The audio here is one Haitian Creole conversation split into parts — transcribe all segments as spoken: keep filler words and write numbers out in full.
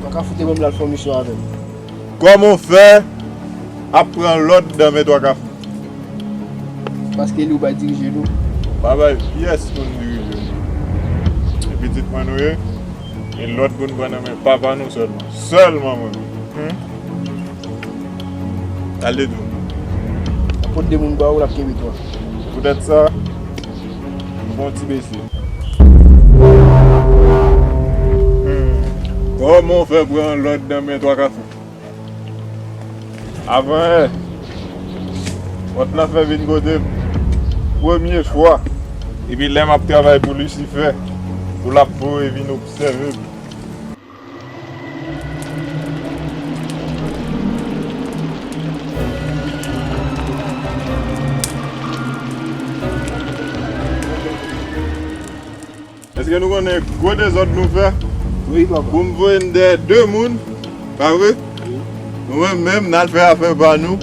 Twa Kafou te ban m l al fè yon misyon avè m. Kòman w fè ap pran lòd nan men Twa Kafou? Paske li ou bay dirije nou. Pa bay pyès moun dirije nou. Se pitit mwen nou ye. E lòd pou n pran nan men papa nou sèlman. Sèlman mwen menm. Hmm? Al detou. Apot de moun ba ou, l ap kenbe twa. Poutèt sa, m fè yon ti bese. Hmm. Kòman w fè pran lòd nan men Twa Kafou? Avan yè, pòt lan fè vin kote m premye fwa. Epi lè m ap travay pou Lisifè, pou l ap voye vin obsève m. Èske nou konnen gwo dezòd nou fè? Wi, papa. Pou m voye n dèyè de moun, pa vre? Wi. Nou menm menm, n al fè afè pa nou.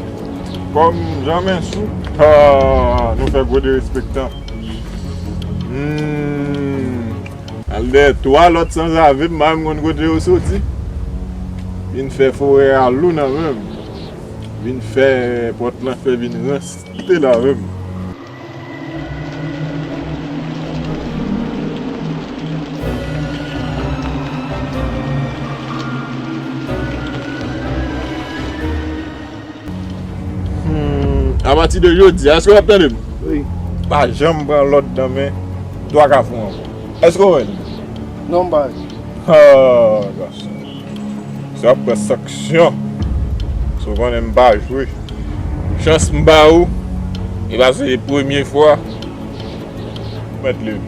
Kòm jan men sou, ah, nou fè gwo derespektan. Hmm. Al dèyè twa lòt sanzave, m pa menm konn kote yo soti. Vin fè forè a lou nan men m. Vin fè pòt lan fè vin ranse la menm. Hmm, apati de jodi a, èske w ap tande m? Wi. Pa janm pran lòd nan men Twa Kafou ankò. Èske w wè l? Non, m pa wè l. Ah, gason. Sa ap pran sanksyon. Si w konnen m pa jwe. Chans m ba ou, e pa se premye fwa. Mèt leve.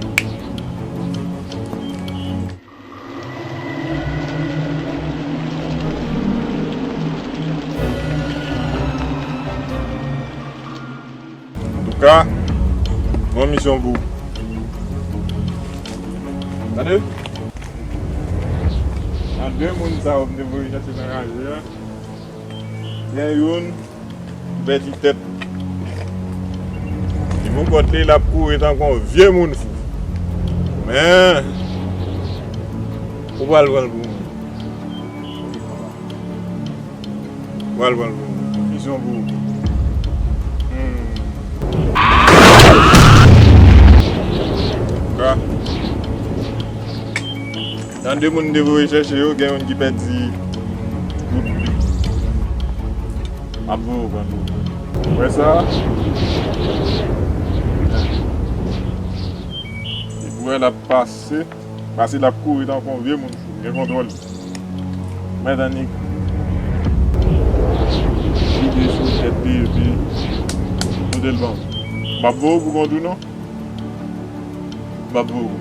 Antouka, bon misyon pou ou. Tande? Nan de moun sa yo m te voye chèche nan raje a, gen youn ki pèdi tèt. Li pou kont li, l ap kouri tankou yon vye moun fou. Men, ou pral pran l pou moun. Pral pran l pou misyon pou ou. Hmm. Ka. Nan de moun te voye chèche yo, gen youn ki pèdi tout li. M ap voye w pran l pou ou. Ou wè sa? Li pou wè l ap pase. Pase l ap kouri tankou yon vye moun fou, gen kontwòl li. Mèt annik vide sou tèt li epi pote l ban m. M ap voye w pou kont ou non. M ap voye w.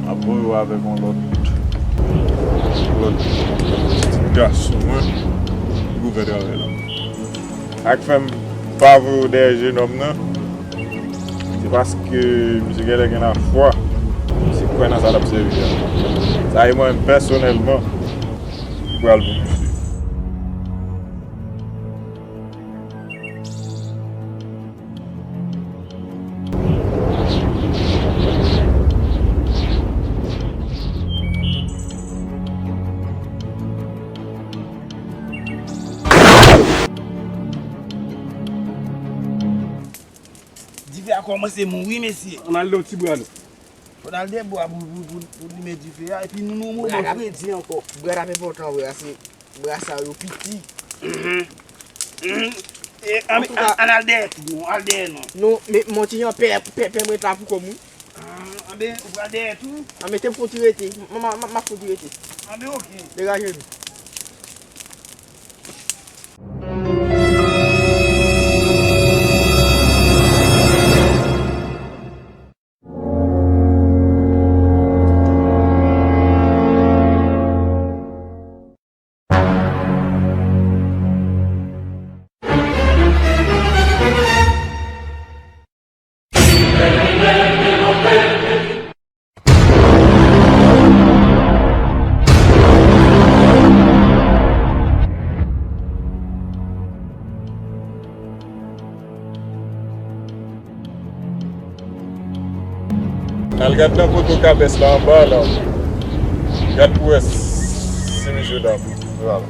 M ap voye w avèk yon lòt, lòt ti gason mwen ki pou fè travay la. Sa k fè m pa voye w dèyè jenòm nan, se paske misye genlè gen lafwa, misye kwè nan sa l ap sèvi a. Sa e mwen menm pèsonèlman ki pral pou misye. Dife a kòmanse mouri, mesye. Ann al nan ti bwa nou. Fò n al dèyè bwa pou, pou, pou, pou limen dife a. Epi nou, nou moman fredi ankò. Brad ap enpòtan vre, ase bra sa yo piti. Mhm. Mhm. E, an, antouka, an, an al dèyè tou, non, al dèyè non. Non, men, men ti jan pè, pè, pè mwen ta pou kòm wi. Ah, anben, ou pral dèyè tou? Anben, te fouti rete. M, m, m, m ap fouti rete. Anben, oke. Degaje nou. Gad nan poto kabès la anba la. Gad pou wè si misye la. Vwala.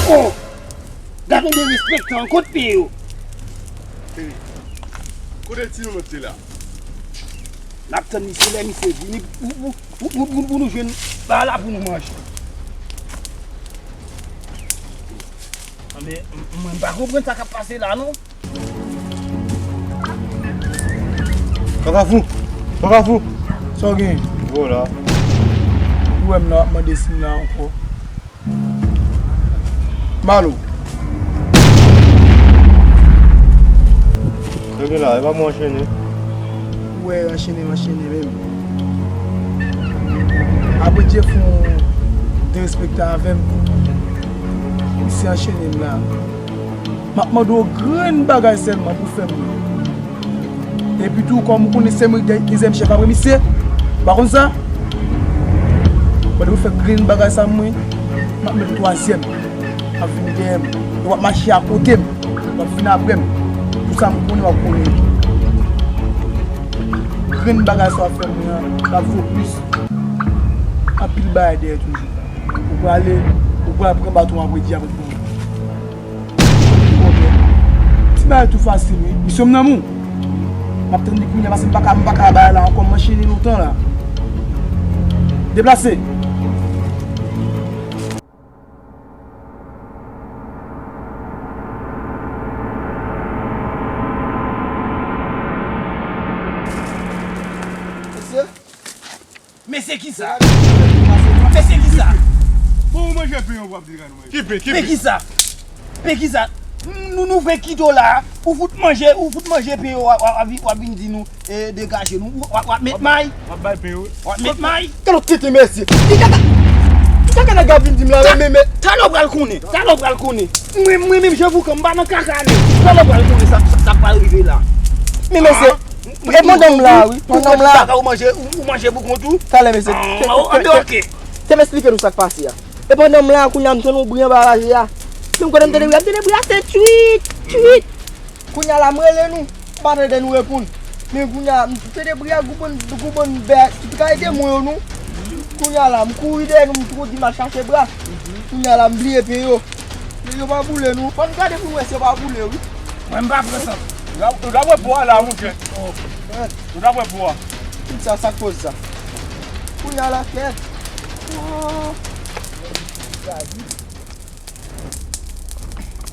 Oh! Gad yon derespektan, kot pye yo? Hey, kote ti nonòt te la? N ap tann misye, lè misye vini pou, pou, pou, pou, pou nou jwenn bagay la pou nou manje. Anben, m, mwen m pa konprann sa k ap pase la non. Kakafou! Kakafou! Sa w gen? Vo la. Ou wè m nan w ap mande si m la ankò. Malo. Rete la, e pa mwen anchene. Ou wè anchene, m anchene menm. Apre Dye fè yon derespektan avè m, misye anchene m la. M ap mande w grenn bagay sèlman pou fè m. Epi tou, kòm ou konnen se mwen ki dezyèm chèf apre misye, ou pa konn sa? Pandan w fè grenn bagay sa mwen, m ap met twazyèm, w ap vini dèyè m, w ap mache akote m, w ap vini apre m. Pou sa m konnen, w ap konnen. Grenn bagay sa w ap fè mwen an, l ap vo plis anpil bagay dèyè toujou. Ou prale, ou pral pran baton apre di apre pou mwen. Ti bagay tou fasil wi. Misyon m nan men w. M ap tann li kounye a, paske m pa ka, m pa ka bay la ankò, m anchene lontan la. Deplase. Mesye. Mesye kisa? Mesye kisa? Bon, ou manje pen an, w ap di gade manje. Ki pen? Ki pen? Pen kisa? Pen kisa? Nou, nou fenk kite w la, ou fout manje, ou fout manje pen yo, w ap, w ap, w ap vin di nou, e, degaje nou. W ap, w ap met may? W ap bay pen yo. W ap met may? Kalòt tete mesye. Ki kaka, ki kaka nèg ap vin di m la, men, men. Talè w pral konnen, talè w pral konnen. Mwen, mwen menm, je vous kan, m pa nan kaka, men. Talè w pral konnen sa, sa, sa k pral rive la. Men, mesye, E pandan m la, wi. Pandan m la. Ou manje, ou, ou manje pou kont ou? Talè, mesye. Ah, ok. Te m esplike nou sa k pase a. E pandan m la, kounye a m tande yon bri anba raje a. Men m konnen m tande bri a, m tande bri a se tchwit, tchwit. Kounye a la, m rele nou. M pa tande nou reponn. Men kounye a, m tande bri a, gou bann, gou bann bè, ki ka ede mwen yo, nou. Kounye a la, m kouri dèyè nou, m tou di m al chache bra. Kounye a la, m bliye pen yo. Men yo pa boule, non. Fò n gade pou n wè si yo pa boule, wi. Mwen, m pa pran sa. Yo ta, yo ta pran po a la, monchè. Oh. Yo ta pran po a. Tout sa, sa k koz sa. Kounye a la, kèt. Oh.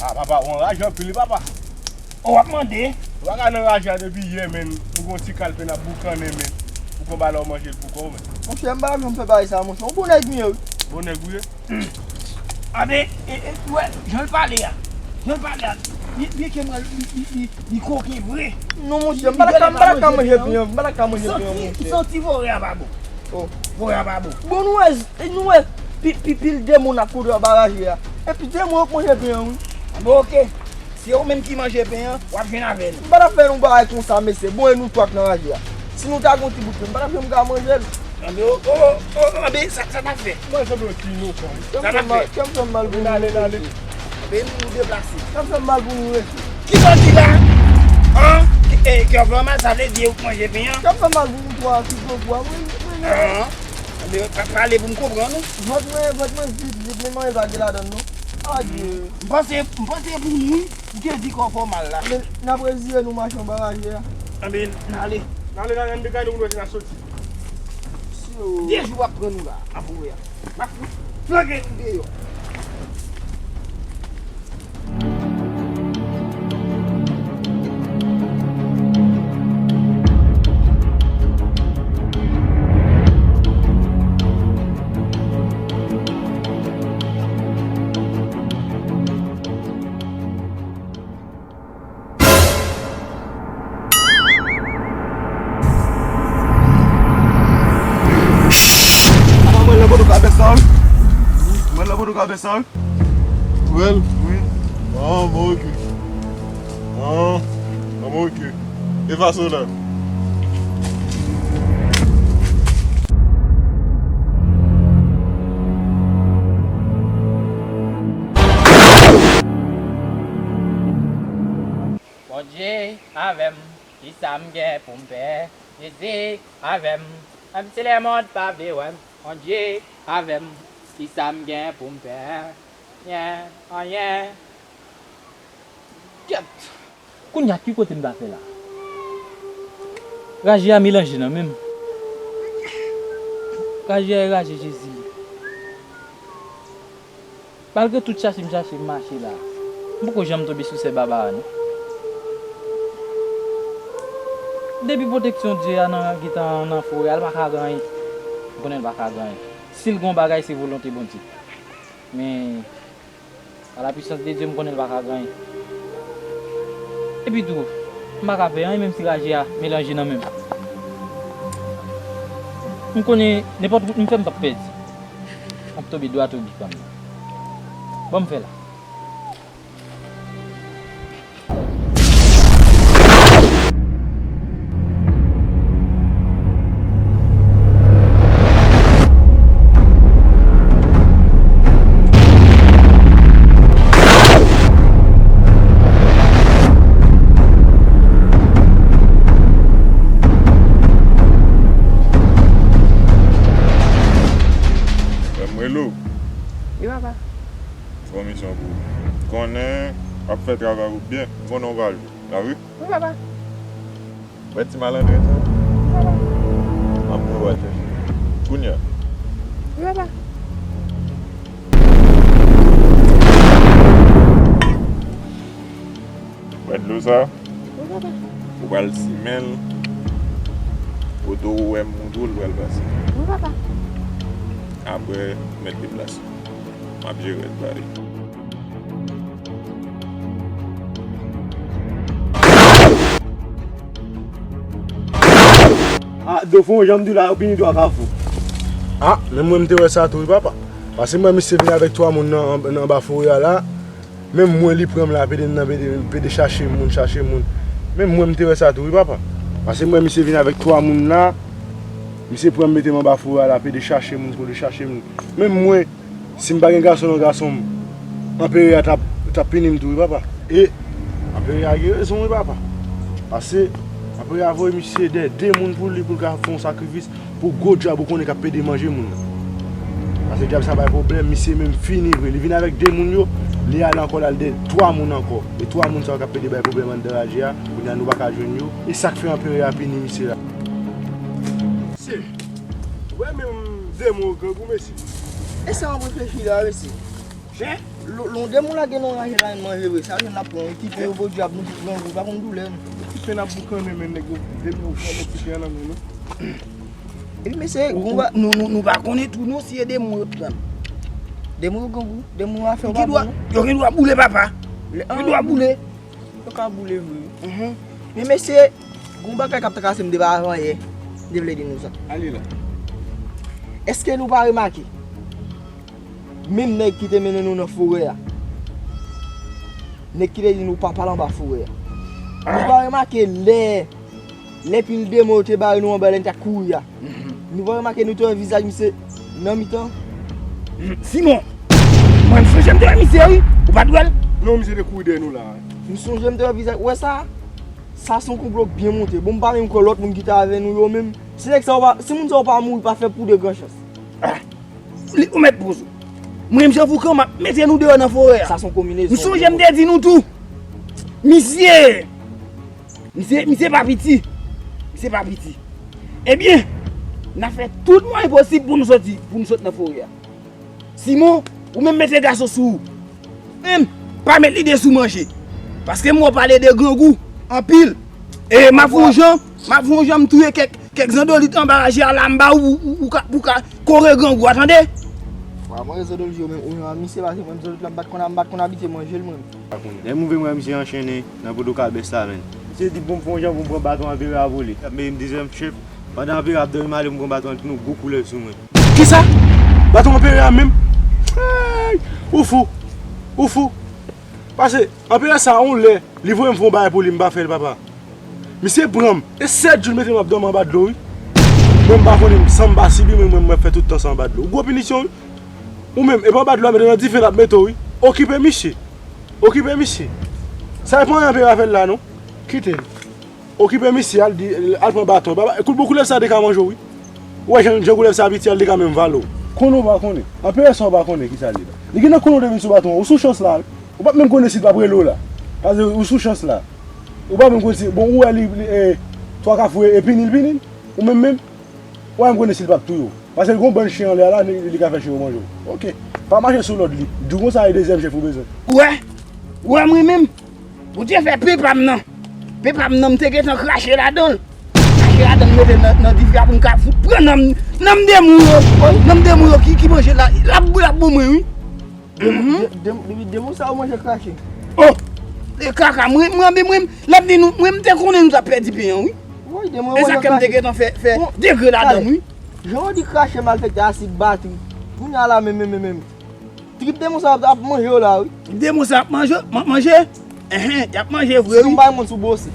Ah, papa, ou anraje anpil, wi, papa. Ou ap mande? Ou pa ka nan raje a depi yè, men. Ou gon ti kalpen ap boukannen, men. Ou konn ba la ou manje l pou kò w, men. Monchè, m pa janm fè bagay sa, monchè. Ou bon nèg m ye, wi. Bon nèg ou ye? Anben, e, e, wè, jan l pale a. Jan l pale a. Li, li ke mwen, li, li, li, li koken vre. Non, monchè, m pa ta ka, m pa ta ka manje pen an, m pa ta ka manje pen an, monchè. Santi, santi vore a pa bon. Oh. Vore a pa bon. Bon, nou wè, nou wè, pi, pi, pil de moun ap kouri anba raje a. Epi de moun yo k manje pen an, wi. Bon, ok. Se ou menm ki manje pen an, w ap jwenn avè nou. M pa t ap fè nou bagay konsa, mesye. Bon, e nou twa k nan raje a. Si nou ta gon ti bout pen, m pa t ap janm ka manje l. Anben, o, o, o, anben, sa, sa t ap fè. Mwen sanble yon ti inosan. Sa t ap fè. Kè m fè m mal pou nou. Ale, ale. Anben, nou deplase. Kè m fè m mal pou nou, mesye. Kisa w di la? An? E, kè w fè w mal, sa vle di ou k manje pen an? Kè m fè m mal pou nou twa, ki gwo gwo a, mwen, mwen, mwen. An? Anben, pa, pale pou m konprann ou. Vant mwen, vant mwen vid, vid, men manje pa gen ladann, non. Adye. M panse, m panse pou nou, wi. Ou te di kò w fè w mal la. Men, n ap reziye nou mache anba raje a. Anben, n ale. N ale, n ale, n dekale, nou wè si n a soti. Si yo. De jou w ap pran nou la, ap voye a. M ap flanke nou deyò. Apa mwen nan Foto ka fè sa, wi. Ou wè l? Wi. Ah, bon, ok. Ah, ah, bon, ok. Efase w la. Bondye avè m, kisa m gen pou m pè? Jezi avè m, menm si lemonn pa vle wè m. Bondye avè m, kisa m gen pou m pè? Anyen, anyen. Gyèt! Kounye a, ki kote m ta fè la? Raje a melanje nan men m. Raje a e raje Jezi li. Malgre tout chache m chache m mache la, m poko janm tonbe sou sè Babara non. Depi pwoteksyon Dye a nan gentan nan forè a, l pa ka gen anyen. M konnen l pa ka gen anyen. Si l gen yon bagay, se volonte Bondye. Men, pa la puissance de Dieu, m konnen l pa ka gen anyen. Epi tou, m pa ka fè anyen menm si raje a melanje nan men m. M konnen nenpòt wout m fè, m p ap pèdi. M ap tonbe dwat obi kanmenm. Ban m fè la. Frè m, rele w. Wi, papa. Fon misyon pou ou. Konnen w ap fè travay ou byen. M konnen w pral jwenn. N ap ri? Wi, papa. Wè ti malandren sa? Wi, papa. M ap pran w al chèche. Kounye a. Wi, papa. Wè dlo sa? Wi, papa. Ou pral simen l. Kote ou wè m montre w, l pral pase. Wi, papa. Apre, ou mèt deplase. M ap jere l, pare. Ah, Dofon, jan m di w la, yo pini dwa Kafou. Ah, men mwen, m te wè sa tou, wi, papa. Paske mwen, misye vin avèk twa moun nan, nan, anba forè a la. Menm mwen, li pran m la, pede m nan, pede, pede chache moun, chache moun. Menm mwen, m te wè sa tou, wi, papa. Paske mwen, misye vin avèk twa moun la. Misye pran m, mete m anba forè a la, pede chache moun, pede chache moun. Menm mwen, si m pa gen gason nan gason m, anperè a t ap, t ap pini m tou, wi, papa. E anperè a gen rezon, wi, papa. Paske anperè a voye misye dèyè de moun pou li, pou l ka fè yon sakrifis pou gwo dyab ou konnen k ap pede manje moun nan. Paske dyab sa bay pwoblèm, misye menm fini vre. Li vin avèk de moun yo, li ale ankò, l al dèyè twa moun ankò. E twa moun sa yo k ap pede bay pwoblèm anndan raje a, kounye a nou pa ka jwenn yo. E sa k fè anperè a pini misye la. Mesye, ou wè menm demon grangou, mesye. E sa w ap reflechi la, mesye? Chen? Lon, lon demon lage nan raje la, vin manje vre. Sa jwenn l ap pran, wi, kite yo, podyab, nou tout grangou, pa konn doulè nou. Ki fen ap boukannen, men nèg yo, demon yo pran men ti fen an nan men nou. Epi mesye, ou, ou, nou, nou, nou pa konnen tou non si e demon yo t pran. Demon yo grangou, demon yo afè yo pa bon non. Yo gen dwa boule, papa. Yo gen dwa boule. Yo ka boule vre. Mhm. Men mesye, gon bagay k ap trakase m depi avan yè. M te vle di nou sa. Ale la. Èske nou pa remake? Menm nèg ki te mennen nou nan forè a. Nèg ki te di nou pa pale anba forè a. Nou pa remake lè, lè pil demon yo te bare nou anba lè n t ap kouri a. Mhm. Nou pa remake nou te wè vizaj misye nan mitan? Mhm. Simon! Mwen, m sonje m te wè misye, wi. Ou pa t wè l? Non, misye te kouri dèyè nou la. M sonje m te wè vizaj. Ou wè sa? Sa se yon konplo k byen monte. Bon, m pa menm kwè lòt moun ki te avè nou yo menm. Si nèg sa yo pa, si moun sa yo pa mouri, pa fè pou de gran chans. Ah! Li, ou mèt poze w. Mwen menm jan pou kan m ap mete nou deyò nan forè a. Sa se yon konbinezon. M sonje m te di nou tou. Misye, misye, misye pa piti. Misye pa piti. Ebyen, n a fè tout mwayen posib pou nou soti, pou nou sot nan forè a. Simon, ou menm mete gason sou ou. Menm, pa met lide sou manje. Paske m wè w pale de grangou anpil. E m ap fè yon jan, m ap fè yon jan m touye kèk, kèk zandolit anba raje a la, m ba ou, ou, ou ka, pou ka kore grangou a, tande? Wa, manje zandolit yo, men ou menm a misye, paske mwen, zandolit la, m pa t konn, m pa t konn abitye manje l, mwen. Lè m rive, m wè misye anchennen nan poto kabès la, menm. Misye di, bon, m fè yon jan pou m pran baton anperè a vole. L ap mete m dezyèm chèf. Pandan anperè a ap dòmi, m ale m pran baton an, epi yon gwo koulèv sou mwen. Kisa? Baton anperè a menm? Hey! Ou fou. Ou fou. Pase, anperè sa, yon lè, li voye m fè yon bagay pou li, m pa fè l, papa. Misye pran m. E sèt jou l mete m ap dòmi anba dlo, wi. Mwen, m pa konnen, san m pa sibi, mwen, mwen, mwen fè tout tan sa anba dlo. Gwo pinisyon, wi. Ou menm, e pa anba dlo a, mete nan dife l ap mete w, wi. Okipe misye. Okipe misye. Sa e pa anyen anperè a fè l la, non. Kite l. Okipe misye, al di, al pran baton. Baba, kout bon koulèv sa te ka manje w, wi. Ou wè jan, jan koulèv sa piti a, li te ka menm vale w. Konnen w pa konnen. Anperè sa w pa konnen ki sa l ye la. Li gentan konnen w te vin sou baton an. Ou sou chans la, wi. Ou p ap menm konnen si l p ap rele w la. Paske ou sou chans la. Ou p ap menm konnen si, bon, ou wè li, li, e, twa kafou e, e pini l pini l. Ou menm menm. Ou wè m konnen si l p ap touye w. Paske l gon bann chen anlè a la, li, li ka fè chen yo manje w. Oke. Pa mache sou lòd li. Di w konsa e dezyèm chèf ou bezwen. Ou wè? Ou wè mwen menm? Bondye fè pepa m nan. Pepa m nan, m te gentan krache ladan l. Krache ladan l, mete nan, nan dife a pou m ka fout pran nanm, nanm demon yo. Nanm demon yo ki, ki manje la. L ap, l ap bon mwen, wi. Mhm. De- de- Depi demon sa ou manje krache. Oh! E kaka, mwen, mwen, mwen, mwen, l ap di nou, mwen, m te konnen nou t ap pèdi pen an, wi. Woy, demon yo manje krache. E sa ke m te gentan fè, fè degre ladan l, wi. Jan w di krache malfektè asid batri. Kounye a la, menm, menm, menm, menm. Trip demon sa ap, ap manje yo la, wi. Trip demon sa ap manje, m ap manje. Enhen, y ap manje vre, wi. Si w bay moun sou bosi.